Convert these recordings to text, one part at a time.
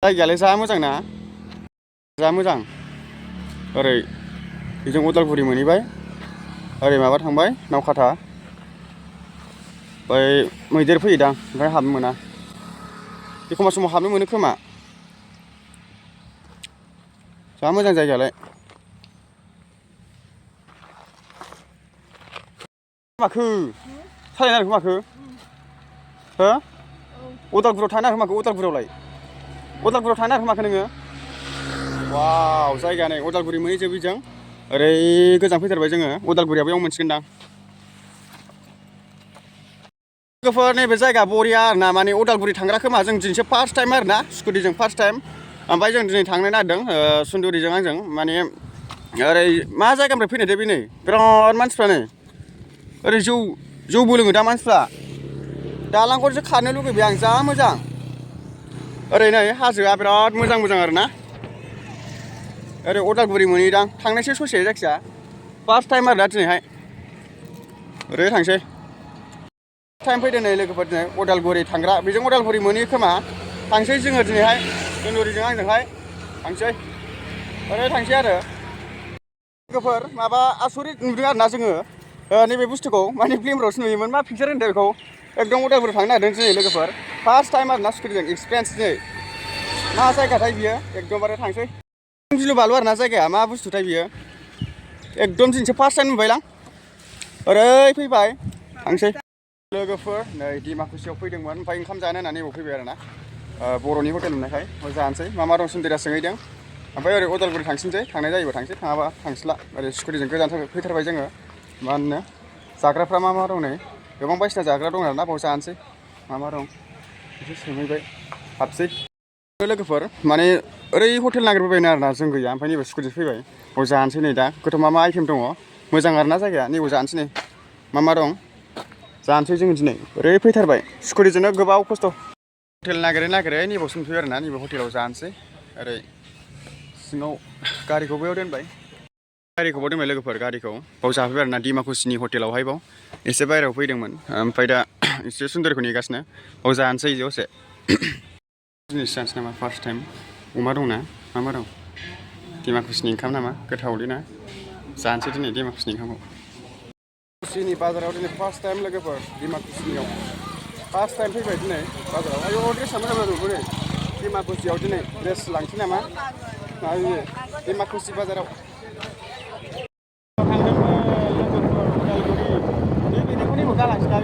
जायगायालाय जा मोजां ना जा मोजां ओरै जों उदालगुरि मोनहैबाय ओरै माबा थांबाय नावखाथा बै मैदेर फैयोदां ओंखायनो हाबनो मोना एखमबा समाव हाबनो मोनो खोमा जा मोजां जायगायालाय माखो सालायनो नागिरखो माखो हो उदालगुरियाव थांनो नागिरखो माखो उदालगुरियावलाय उदालगुरियाव थांनो नागिरखो माखो नोङो वाव जायगा नै उदालगुरि मोनहैजोबो जों ओरै गोजान फैथारबाय जोङो उदालगुरिया बेयाव मोनसिगोनदां लोगोफोर नैबे जायगा बरिया आरोना माने उदालगुरि थांग्रा खोमा जों दिनैसो फार्स्ट टाइम आरोना स्कुटिजों फार्स्ट टाइम ओमफ्राय जों दिनै थांनो नागिरदों सुन्दुरिजों आंजों माने ओरै मा जायगानिफ्राय फैनाय दे बे नै बिराद मानसिफ्रा नै ओरै जौबो लोङो दा मानसिफ्रा दालांखौसो खारनो लुगैबाय आं जा मोजां ओरै नै हाजोआ बिराद मोजां मोजां आरोना ओरै उदालगुरि मोनहैदां थांनायसो ससे जायखिया फार्स्ट टाइम आरो दा दिनैहाय ओरै थांसै टाइम फैदों नै लोगोफोर दिनै उदालगुरि थांग्रा बेजों उदालगुरि मोनहैयो खोमा थांसै जोङो दिनैहाय सुन्दुरिजों आंजोंहाय थांसै ओरै थांसै आरो लोगोफोर माबा आसरित नुदों आरोना जोङो नैबे बुस्थुखौ माने फिल्मफ्रावसो नुयोमोन मा पिक्सार होनदों बेखौ एकदम उदालगुरि थांनो नागिरदों दिनै लोगोफोर फार्स्ट टाइम आरोना स्कुटिजों एक्सपिरियेन्स दिनै मा जायगाथाय बियो एकदमबारे थांसै गिलु बालु आरोना जायगाया मा बुस्थुथाय बियो एकदम दिनैसो फार्स्ट टाइम नुबायलां ओरै फैबाय थांसै लोगोफोर नै डिमाकुसियाव फैदोंमोन ओमफ्राय ओंखाम जानो होननानै नैबाव फैबाय आरोना बर'नि हटेल मोननायखाय जानोसै मा दं सुन्दिरा सोंहैदों ओमफ्राय ओरै उदालगुरि थांसिनसै थांनाय जायोबा थांसै थाङाबा थांसैला ओरै स्कुटिजों गोजान फैथारबाय जोङो मा होनो जाग्राफ्रा मा दं नै गोबां बायदिसिना जाग्रा दं आरोना बाव जानोसै मा दं एसे सोंहैबाय हाबसै लोगोफोर माने ओरै हटेल नागिरबोबायनो आरोना जों गैया ओमफ्राय नैबे स्कुटिजों फैबाय बाव जानोसै नै दा गोथाव मा आइटेम दङ मोजां आरोना जायगाया नैबाव जानोसै नै मा दं जानोसै जोङो दिनै ओरै फैथारबाय स्कुटिजोंनो गोबाव खस्थ' हटेल नागिरै नैबावसो मोनफैबाय आरोना नैबे हटेलाव जानोसै ओरै सिङाव गारिखौ बैयाव दोनबाय लोगोफोर गारिखौ बाव जाफैबाय आरोना डिमाकुसिनि हटेलावहाय बाव एसे बायहेरायाव फैदोंमोन ओमफ्राय दा एसे सुन्दरखौ नेगासिनो बाव जानोसै दसे जिनिस जानोसै नामा फार्स्ट टाइम अमा दंना मा दं डिमाकुसिनि ओंखाम नामा गोथावलै ना जानोसै दिनै डिमाकुसिनि ओंखामखौ डिमाकुसिनि बाजाराव दिनै फार्स्ट टाइम लोगोफोर डिमाकुसिनियाव फार्स्ट टाइम फैबाय दिनै बाजाराव आयौ ड्रेसा मोजां नुबोरै डिमाकुसियाव दिनै ड्रेस लांसै नामा मायो डिमाकुसि बाजाराव बेखौ गालांसै ना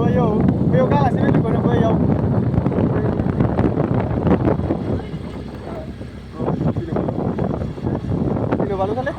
आयौ बैयाव गालांसै लोगोफोर बैयाव गिलु बालुथारलै